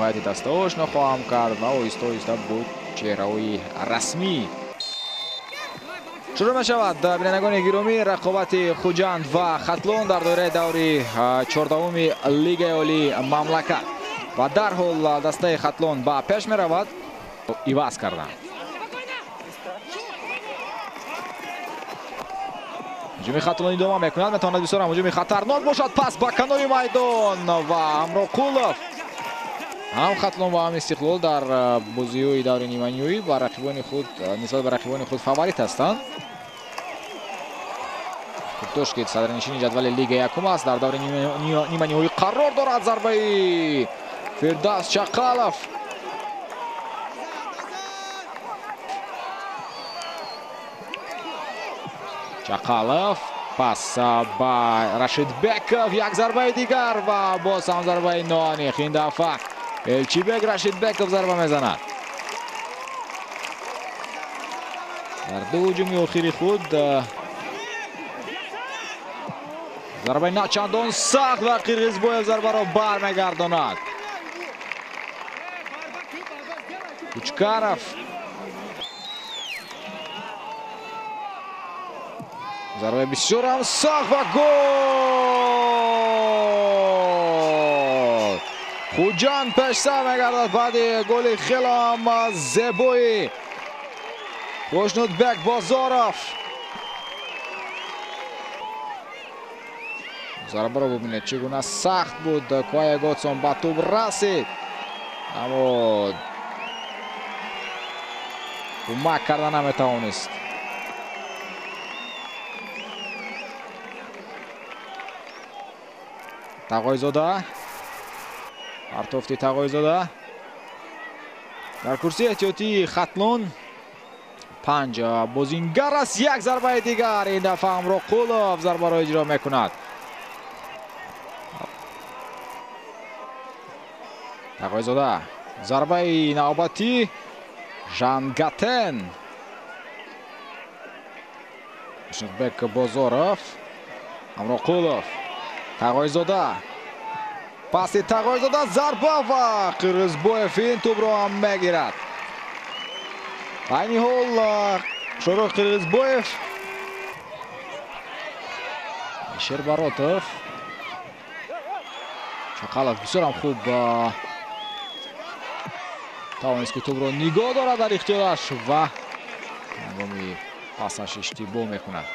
ҳайати даста ошно хоҳам кард ва оҳиста оҳиста бо чеҳраҳои расмӣ. Шурӯъ мешавад, бинандагони гиромӣ, рақобати Хуҷанд ва Хатлон дар доираи даври 14-уми Лигаи Олии мамлакат. Ва дарҳол дастаи Хатлон ба пеш меравад, иваз карданд. Ҳуҷуми Хатлон идома мекунад, метавонад бисёр ҳуҷуми хатарнок бошад. Пас ба канори майдон ва Ҳамроқулов. Ҳам Хатлон ва ҳам Истиқлол дар бозиҳои даври ниманиҳоӣ ба рақибони худ нисбат ба рақибони худ фаворит ҳастанд. Куртош, ки садрнишини ҷадвали Лига якум аст, дар даври ниманиҳоӣ қарор дорад. Зарбаи Фирдавс Чақалов. Чақалов пас ба Рашидбеков, як зарбаи дигар ва боз ҳам зарбаи ноаниқ. Ин дафъа Элчибек Рашидбеков зарба мезанад. Дар ду ҳуҷуми охири худ зарбаи начандон сахт ва Қирғизбоев зарбаро бармегардонад. Кучкаров. Зарбаи бисёр ҳам сахт ва гол! Хуҷанд пешсар мегардад баъди голи хеле ҳам зебои Хушнудбек Бозоров. Зарбаро бубинед, чӣ гуна сахт буд. Квая Готсон ба тӯб расид, аммо кӯмак карда наметавонист. Тағойзода, партофти Тағойзода. Дар курсии эҳтиётии Хатлон 5 бозингар аст. Як зарбаи дигар, ин дафъа Ҳамроқулов зарбаро иҷро мекунад. Тағойзода, зарбаи навбатӣ, Жангатен. Хушнудбек Бозоров, Ҳамроқулов, Тағойзода. Паси Тағойзода, зарба ва Қирғизбоев ин тӯбро ҳам мегирад. Айни ҳол Шоҳрух Қирғизбоев, Шербаротов, Чақалов бисёр ҳам хуб тавонист, ки тӯбро нигоҳ дорад дар ихтиёраш ва ҳангоми пасаш иштибоҳ мекунад.